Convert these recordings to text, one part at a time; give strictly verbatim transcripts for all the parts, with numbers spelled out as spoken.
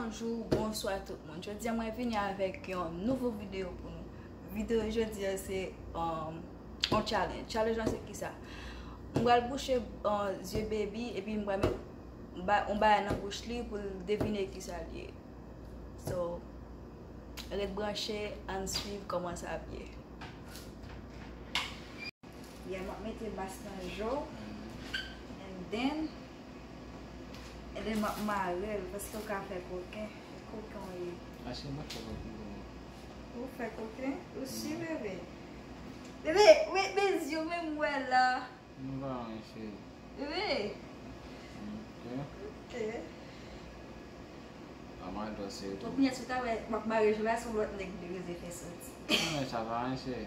Bonjou, bonswa tout moun. Jodi a mwen vini avèk yon nouvo videyo pou nou. Videyo jodi a se um, yon challenge. Challenge lan se kisa? Mwen pral bouche uh, zye baby epi mwen pral met ba- yon bagay nan bouch li pou l devine kisa l ye. So, ret branche, ann swiv kòman sa ap ye. Yeah, m ap mete bas nan je w. And then, and then m ap mare l, paske w ka fè koken. Koken w ye. Achte m pa fè koken pou mwen. Ou fè koken? Ou si, bebe? Bebe, men, men zye w menm wè la. Nou pa anyen, cheri. Wi. Ok. Ok. Kòman dosye tou? Donk, mwen sou ta wè, m ap mare jou la, se yon lòt nèg li rele fè soti. Nan, men sa pa anyen, cheri.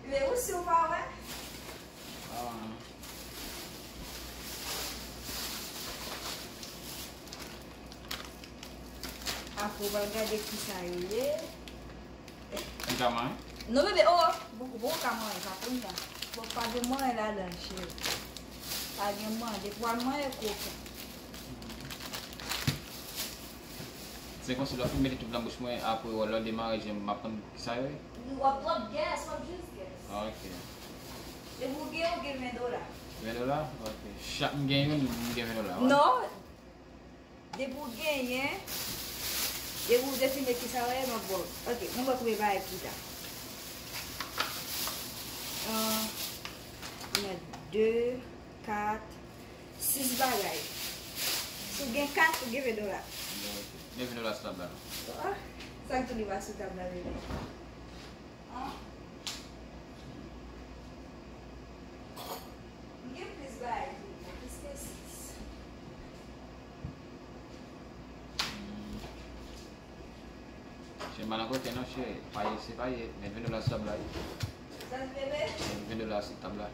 Men ou si w pa wè? Pa wè, non. Apre, w pral gade kisa yo ye. M ka manyen? Non, bebe, oh, poko, poko ka manyen, pa kounye a. Bon, pa gen manyen ladan l, cheri. Pa gen manyen, depi w al manyen koken. Se konsi lè w fin mete tout nan bouch mwen, apre w lè w demare je m, m ap konn kisa yo ye? W ap, w ap guess, w ap jis guess. Ah, ok. Depi w gen, w gen ven dola. Ven dola? Ok. Chak m gen youn, m gen ven dola, wi. Non. Depi w genyen, depi w define kisa w ye, m ap ba w. Ok, mwen ba w konbyen bagay ki la. Yon, yon, de, kat, sis bagay. Si w gen kat, ou gen ven dola. Ok. Men ven dola sou tab la, non? Ah, sa k tou li pa sou tab la, bebe? An? M gen plis bagay tou, m gen plis ke sis. Cheri, m pa nan koken non, cheri. Pa ye, se pa ye. Men ven dola sou tab la, wi. Sa se bebe? Men ven dola sou tab la.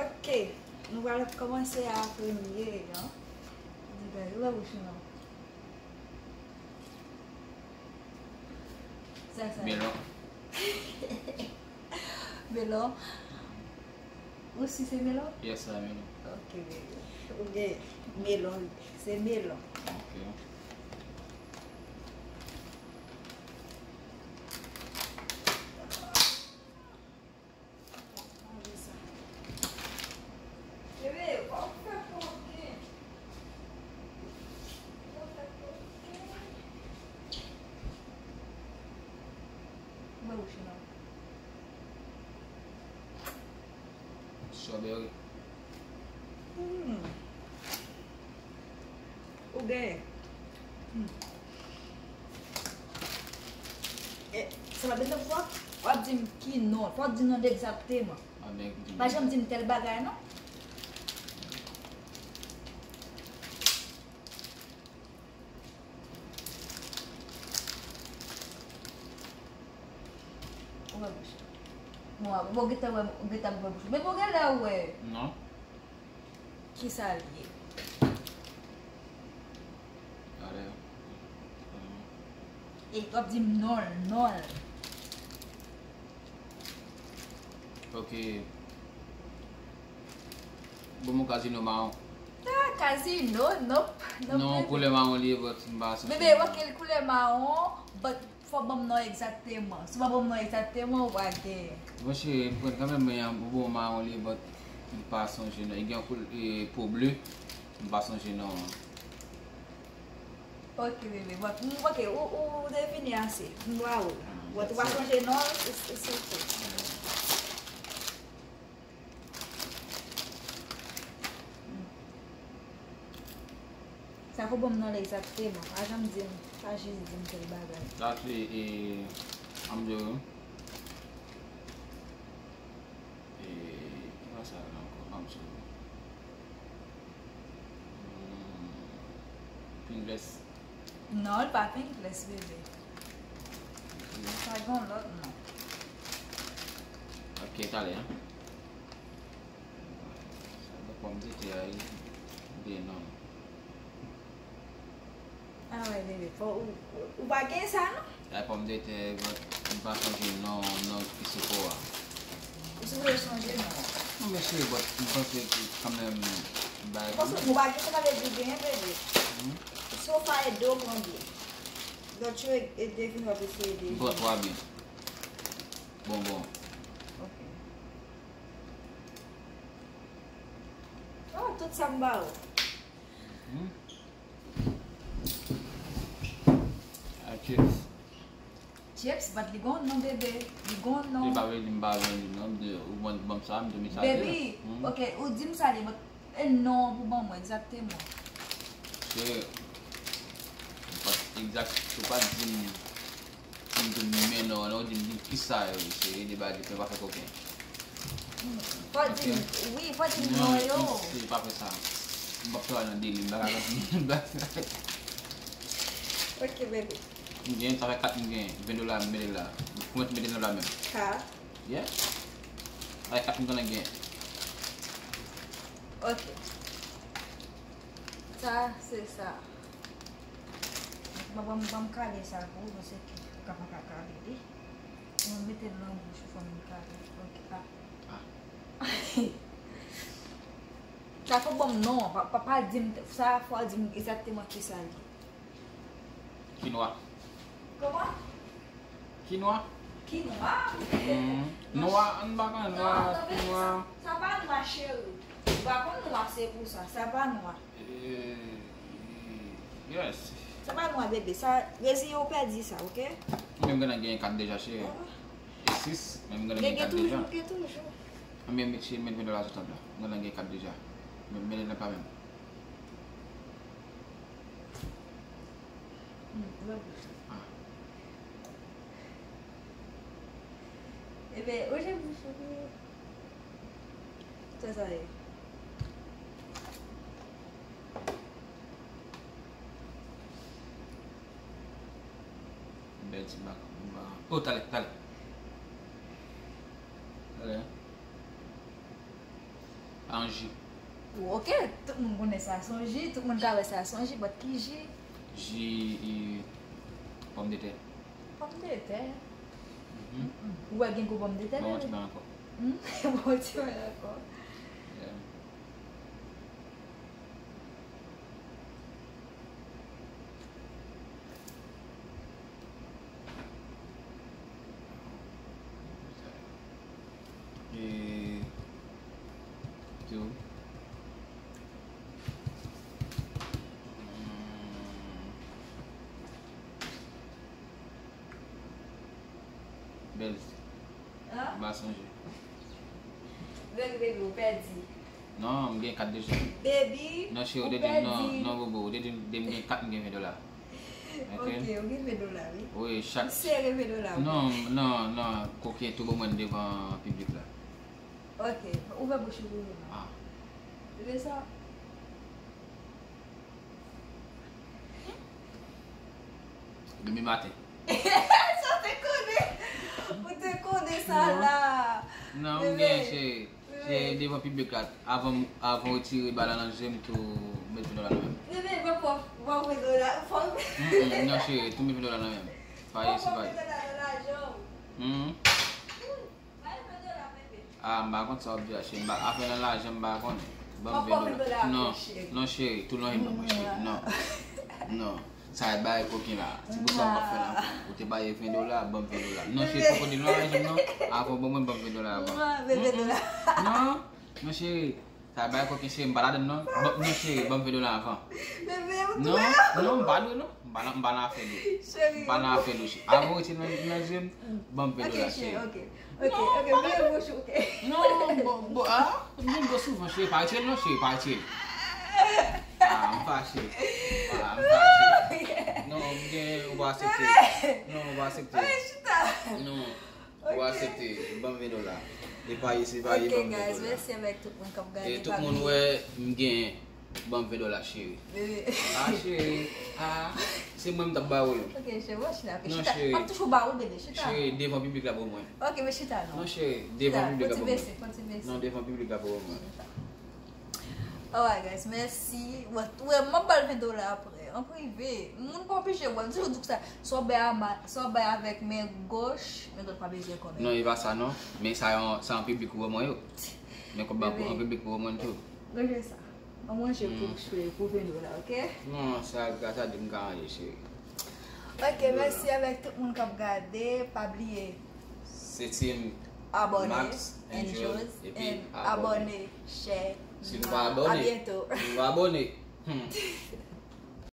Ok. Nou pral kòmanse a premye an. Di bagay, ouvè bouch ou non. Sa, sa. Melon. Melon. Ou si se melon? Yes, sa melon. Ok, bebe. Ou gen melon. Se melon. Ok. Manje sa. Bebe, w ap fè koken. W ap fè koken. Mwen wouch la. Strawberry. Hmm. Ou genyen. Hmm. E, sa pa bezwen fò. W ap di m ki non. Fò w di non egzakteman. Pa janm di m tèl bagay, non. Ou wè bouch. Bon, bon, gentan wè, gentan wè bouch. Men bon, genlè wè. Non. Kisa l ye? Gade. E w ap di m non l, non l. Ok. Bon, mon kazino mawon. Ah, kazino, nope, nope, non, baby. Koulè mawon li ye, but m pa sou. Bebe, ok, koulè mawon, but fò ban m non egzakteman. Si w pa ban m non egzakteman, ou pa gen. Bon, cheri, m konn kanmenm, men bon, mawon li ye, but m pa sonje non. Li gen yon koul-, e, po ble, m pa sonje non an. Ok, bebe. Bon, m, ok, ou, ou, ou devine ase. M ba ou la. But ou pa sonje non, it's, it's ok. Sa fò ban m non l egzakteman. Pa janm di m, pa jis di m tèl bagay. Sa se, e, anm di w, e, ki pa sa la ankò? Anm sou. Hmm, Pringles. Non, li pa Pringles, bebe. Sa gen yon lòt non. Ok, talè, en. Sa gen pòmdetè a, wi. Oubyen non. Ah ouais, bebe, fò ou, ou, ou pa gen sa, non? Ay pòmdetè, m pa sonje non, non ki sou po a. Ou sipoze sonje non. Mesye, but m panse ki kanmenm bagay. Paske mwen pa gen sa ta vle di genyen, bebe. So far e de w pran byen. Dòt yo e de vin wè pou se de. M pran twa byen. Bonbon. Ok. Oh, tout sa m ba ou. A chips. Chips, but li gon non, bebe. Li gon non. Li pa vle di m pa vle di non, ou ban m sa, m di m sa. Baby, ok, ou di m sa li, but e non pou ban mwen, egzakteman. Se, egzakt, ou pa di m, m di m men non, non, ou di m di kisa yo, se de bagay ki fè pa fè koken. Fò di m, wi, fò di m non yo. Si pa fè sa, m p ap fè w al nan deli, m pa ka kontinye. Ok, bebe. M gen, sa fè kat m gen, ven dola m mete la. Kòman m mete dola menm? Kat? Yeah. Sa fè kat m konnen gen. Ok. Sa, se sa. Ban m kale sa pou ou, paske ou ka pa ka kale li. Mwen mete l nan bouch ou fò m kale. Ok, a. Sa fò ban m non, pa, pa, pa di m, sa fò di m egzakteman kisa li. Kinwa. Kòman? Kinwa. Kinwa? Nwa, m pa konnen nwa, kinwa. Sa pa nwa, cheri. Ou pa konn nwa, se pou sa. Sa pa nwa. Yes. Sa pa nwa, bebe. Sa, reziye w pèdi sa, ok? Mwen menm gentan gen kat deja, cheri. E sis, mwen menm gentan gen kat deja. Gen toujou, gen toujou. Mwen menm, cheri, mwen ven dola sou tab la. Mwen gentan gen kat deja. Men, men, nan pa menm. Ebe, oje bouch ou. Sa sa ye? Bèl ti bak. Oh, talè, talè. Talè. Anji. Ok, tout moun konnen sa se yon ji, tout moun ka wè sa se yon ji, but ki ji? Ji pòmdetè. Pòmdetè? Ou wè gen gwo pòmdetè? Bon, ti bay ankò. Bon, ti bay ankò. E tou. Bèl. Ou pa sonje. Bèl, bebe, ou pèdi. Non, m gen kat deja. Baby, non, cheri, ou te di m non, non, bobo, ou te di m depi m gen kat, m gen ven dola. Ok, ou gen ven dola, wi. Wi, chak. M sere ven dola. Non, non, non, koken tou bon mwen devan piblik la. Ok, ouvè bouch ou pou mwen. Ah. Bebe sa. Demen maten. Sa te konnen. Ou te konnen sa la. Non, m gen, cheri. Se devan piblik la. Avan, avan w retire bala nan je m, tou met ven dola nan men m. Bebe, mwen pran, mwen pran ven dola. Fò m. Mm, mm, non, cheri, tou met ven dola nan men m. Pa ye, se pa ye. Hmm. Ah, m pa konn sa w ap di a, cheri. M pa, afè nan lajan, m pa konnen. Ban m ven dola. Non, non, cheri, tou lonje m ban mwen, cheri. Non. Non. Sa e bagay koken la. Se pou sa m p ap fè l ankò. Ou te ba yo ven dola, ban m ven dola. Non, cheri, poko di non, lajan m non. Avan w ban mwen, ban m ven dola avan. Non, non, cheri. Sa bay koken cheri, m pa ladann non. Ban, non cheri, ban m ven dola avan. Bebe, ou tou. Non, non, m pa dwe non. M pa nan, m pa nan afè dwe. Cheri. M pa nan afè dwe cheri. Avan w retire nan, nan je m, ban m ven dola cheri. Ok, ok, ok, ok, bebe bouch ou, ok. Non, bon, bon, ah, m vin dwe souvan cheri, pa retire l non cheri, pa retire l. Ah, m fache. Ah, m fache. Non, m gen, ou pa aksepte. Non, ou pa aksepte. Non. Ou aksepte, ban m ven dola. E pa ye, se pa ye, ban m ven dola. Ok guys, mèsi avèk tout moun k ap gade. E tout moun wè m genyen, ban m ven dola cheri. Ah cheri, ah, se mwen m t ap ba ou yo. Ok cheri, bon chita, ok chita. M ap toujou ba ou bebe, chita. Cheri, devan piblik la pou mwen. Ok men chita non. Non cheri, devan piblik la pou mwen. Fon ti bese, fon ti bese. Non, devan piblik la pou mwen. Alright guys, mèsi. Ou wè m ap ba l ven dola apre. An prive. Moun pa oblije wè. M toujou di w sa. Sa w bay a ma, sa w bay avèk men goch, men dwat pa bezwen konnen. Non, e pa sa non. Men sa yon, sa yon piblik ou ban mwen yo. Men kòb ba pou an piblik pou ou mwen tou. Ranje sa. Mwen manje pou chwe pou vin la, ok? Non, sa grasa di m ka ranje cheri. Ok, mèsi avèk tout moun k ap gade. Pa bliye Se team abone, Max and and Jules, Jules, epi and abone. Abone, share. Si nou pa A abone, byento. Si nou pa abone, hmm.